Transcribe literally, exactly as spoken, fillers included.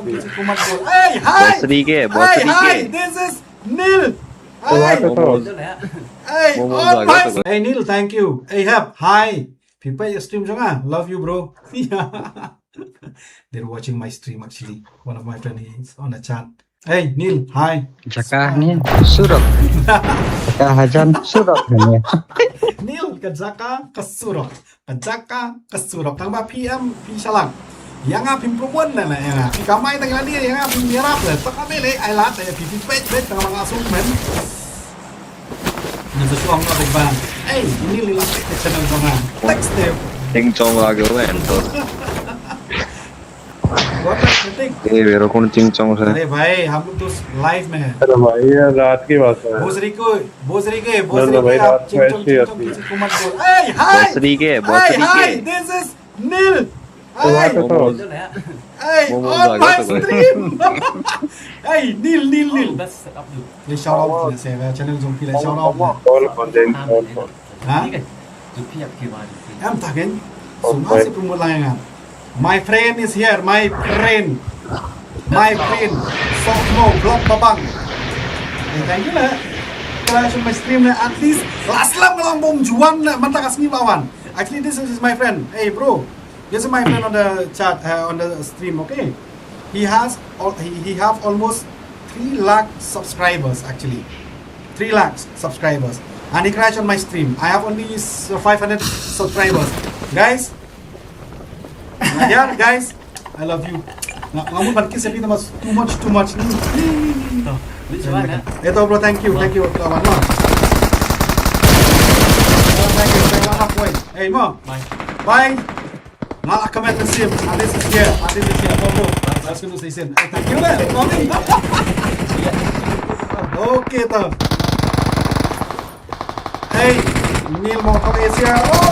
Hey, hi. Boss Rike, boss Hey, hi. Rike. This is Neil. Hey. Momo Hey, Momo all Zaga my to go. Hey, Neil, thank you. Hey, Hep, hi. Phi peit stream jong nga. Love you, bro. Yeah. They're watching my stream actually. One of my friend is on the chat. Hey, Neil, hi. Jaka ni surok. Jaka hajan surok ni. Neil, ka jaka ka surok. Ka jaka ka surok. Tang ba P M, P Shalak. Ïa nga phim promote na la ïa nga. Phi kamai tang ïa la ïa nga phim ïarap la. Tak ka bele ai lat ïa phi phi peit peit tang ba nga suk men. Ni sa suang na big bang. Hey, ini lila peit channel jong nga. Text deh. Ting chong la go en to. What the thing? ए मेरे को चिंग चोंग से अरे भाई, हम लोग तो लाइव में हैं। अरे भाई, ये रात की बात है। भोसड़ी को, भोसड़ी के, भोसड़ी के, आप चिंग चोंग, चिंग चोंग किसी को मत बोल। ए, हाय! भोसड़ी के, भोसड़ी के। This is Neil. Hey, Momo, Hey, Momo on my stream. Hey, Neil, Neil, Neil. Best setup tu. Ye shout out tu se channel jong phi la shout out. All content, all content. Ha? Em taken. So ma si promote lang nga. My friend is here, my friend. My friend. Sophomore, vlog babang. Eh, thank you lah. Kala shim my stream lah, at least last lam lang bom juan lah, manta ka sngi ba wan. Actually, this is my friend. Hey, bro. This is my friend on the chat, uh, on the stream, okay? He has al- he, he have almost three lakh subscribers actually. Three lakh subscribers. And he crashed on my stream. I have only s- five hundred subscribers. Guys, yeah, guys, I love you. Nga mut ban kiss happy too much, too much, too much. Which one, eh? Ito, bro, thank you, thank you, kawan, mo. Oh, thank you, thank you, anak, boy. Hey, mo. Bye. Bye. Nga la kmen mynsiem. Adis is here. Adis is here. Bro, bro. Let's go to station. Hey, thank you, man. Okay, to. Hey, Neil Mongkok is here. Oh,